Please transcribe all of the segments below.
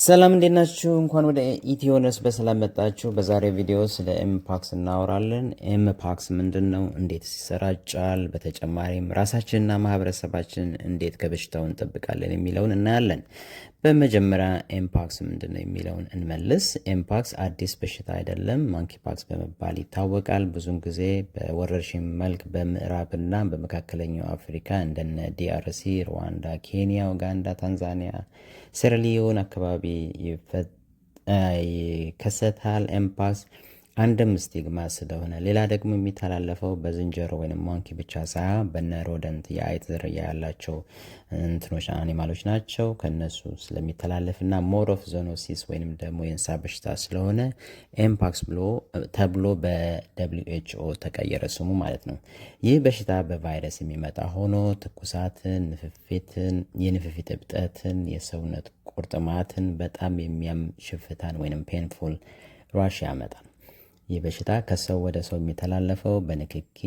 ሰላም፣ እንዴት ናችሁ? እንኳን ወደ ኢትዮ ነርስ በሰላም መጣችሁ። በዛሬው ቪዲዮ ስለ Mpox እናወራለን። Mpox ምንድን ነው? እንዴት ይሰራጫል? በተጨማሪም ራሳችንና ማህበረሰባችንን እንዴት ከበሽታው እንጠብቃለን የሚለውን እናያለን። በመጀመሪያ Mpox ምንድን ነው የሚለውን እንመልስ። Mpox አዲስ በሽታ አይደለም። Monkeypox በመባል ይታወቃል። ብዙውን ጊዜ በወረርሽኝ መልክ በምዕራብና በመካከለኛው አፍሪካ እንደነ DRC፣ ሩዋንዳ፣ ኬንያ፣ ኡጋንዳ፣ ታንዛኒያ፣ ሴራሊዮን አካባቢ ይከሰታል። Mpox አንድም stigma ስለሆነ፣ ሌላ ደግሞ የሚተላለፈው በዝንጀሮ ወይም monkey ብቻ ሳይሆን በነ rodent፣ የአይጥ ዝርያ ያላቸው እንትኖች animal ኦች ናቸው። ከነሱ ስለሚተላለፍ እና more of zoonosis ወይንም ደግሞ የእንስሳ በሽታ ስለሆነ Mpox ብሎ ተብሎ በ WHO ተቀየረ ስሙ ማለት ነው። ይህ በሽታ በቫይረስ የሚመጣ ሆኖ ትኩሳትን፣ ንፍፊትን፣ የንፍፊት እብጠትን፣ የሰውነት ቁርጥማትን፣ በጣም የሚያም ሽፍታን ወይንም painful rash ያመጣል። ይህ በሽታ ከሰው ወደ ሰው የሚተላለፈው በንክኪ፣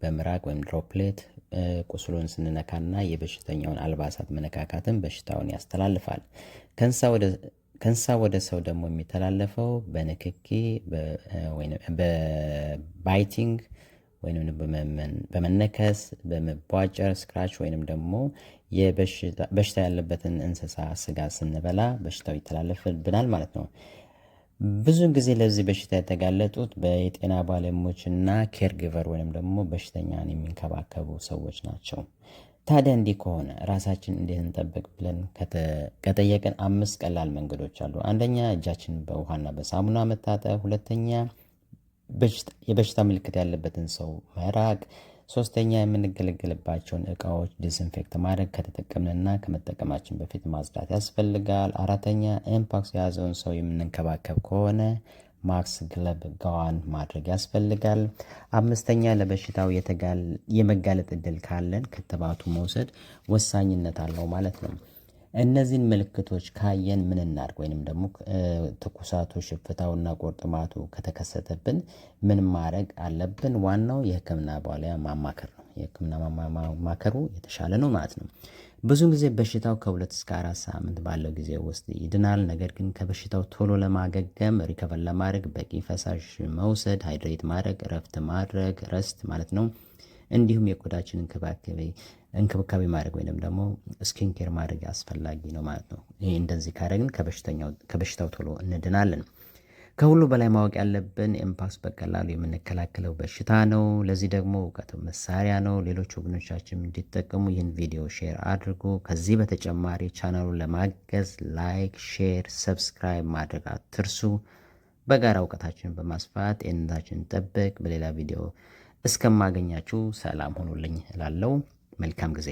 በምራቅ ወይም droplet፣ ቁስሉን ስንነካና የበሽተኛውን አልባሳት መነካካትን በሽታውን ያስተላልፋል። ከእንስሳ ወደ ሰው ደግሞ የሚተላለፈው በንክኪ፣ በ biting ወይም በመነከስ፣ በመቧጨር scratch ወይንም ደግሞ በሽታ ያለበትን እንስሳ ስጋ ስንበላ በሽታው ይተላለፍብናል ማለት ነው። ብዙ ጊዜ ለዚህ በሽታ የተጋለጡት በየጤና ባለሙያዎች እና caregiver ወይንም ደግሞ በሽተኛን የሚንከባከቡ ሰዎች ናቸው። ታዲያ እንዲህ ከሆነ ራሳችን እንዴት እንጠብቅ ብለን ከጠየቅን አምስት ቀላል መንገዶች አሉ። አንደኛ፣ እጃችንን በውሃና በሳሙና መታጠብ። ሁለተኛ፣ የበሽታ ምልክት ያለበትን ሰው መራቅ። ሶስተኛ፣ የምንገለገልባቸውን እቃዎች disinfect ማድረግ፣ ከተጠቀምንና ከመጠቀማችን በፊት ማጽዳት ያስፈልጋል። አራተኛ፣ Mpox የያዘውን ሰው የምንንከባከብ ከሆነ mask፣ glove፣ gown ማድረግ ያስፈልጋል። አምስተኛ፣ ለበሽታው የመጋለጥ እድል ካለን ክትባቱ መውሰድ ወሳኝነት አለው ማለት ነው። እነዚህን ምልክቶች ካየን ምን እናድርግ? ወይንም ደግሞ ትኩሳቱ፣ ሽፍታውና ቁርጥማቱ ከተከሰተብን ምን ማድረግ አለብን? ዋናው የህክምና ባለሙያ ማማከር ነው። የህክምና ማማከሩ የተሻለ ነው ማለት ነው። ብዙ ጊዜ በሽታው ከ2 እስከ 4 ሳምንት ባለው ጊዜ ውስጥ ይድናል። ነገር ግን ከበሽታው ቶሎ ለማገገም፣ recover ለማድረግ በቂ ፈሳሽ መውሰድ፣ hydrate ማድረግ፣ እረፍት ማድረግ፣ rest ማለት ነው። እንዲሁም የቆዳችን እንክብካቤ ማድረግ ወይንም ደግሞ skin care ማድረግ አስፈላጊ ነው ማለት ነው። ይሄ እንደዚህ ካደረግን ከበሽታው ቶሎ እንድናለን። ከሁሉ በላይ ማወቅ ያለብን Mpox በቀላሉ የምንከላከለው በሽታ ነው። ለዚህ ደግሞ እውቀት መሳሪያ ነው። ሌሎች ወገኖቻችን እንዲጠቀሙ ይህን ቪዲዮ share አድርጉ። ከዚህ በተጨማሪ ቻናሉን ለማገዝ like፣ share፣ subscribe ማድረግ አትርሱ። በጋራ እውቀታችንን በማስፋት ጤንነታችንን እንጠብቅ። በሌላ ቪዲዮ እስከማገኛችሁ ሰላም ሁኑልኝ እላለሁ። መልካም ጊዜ።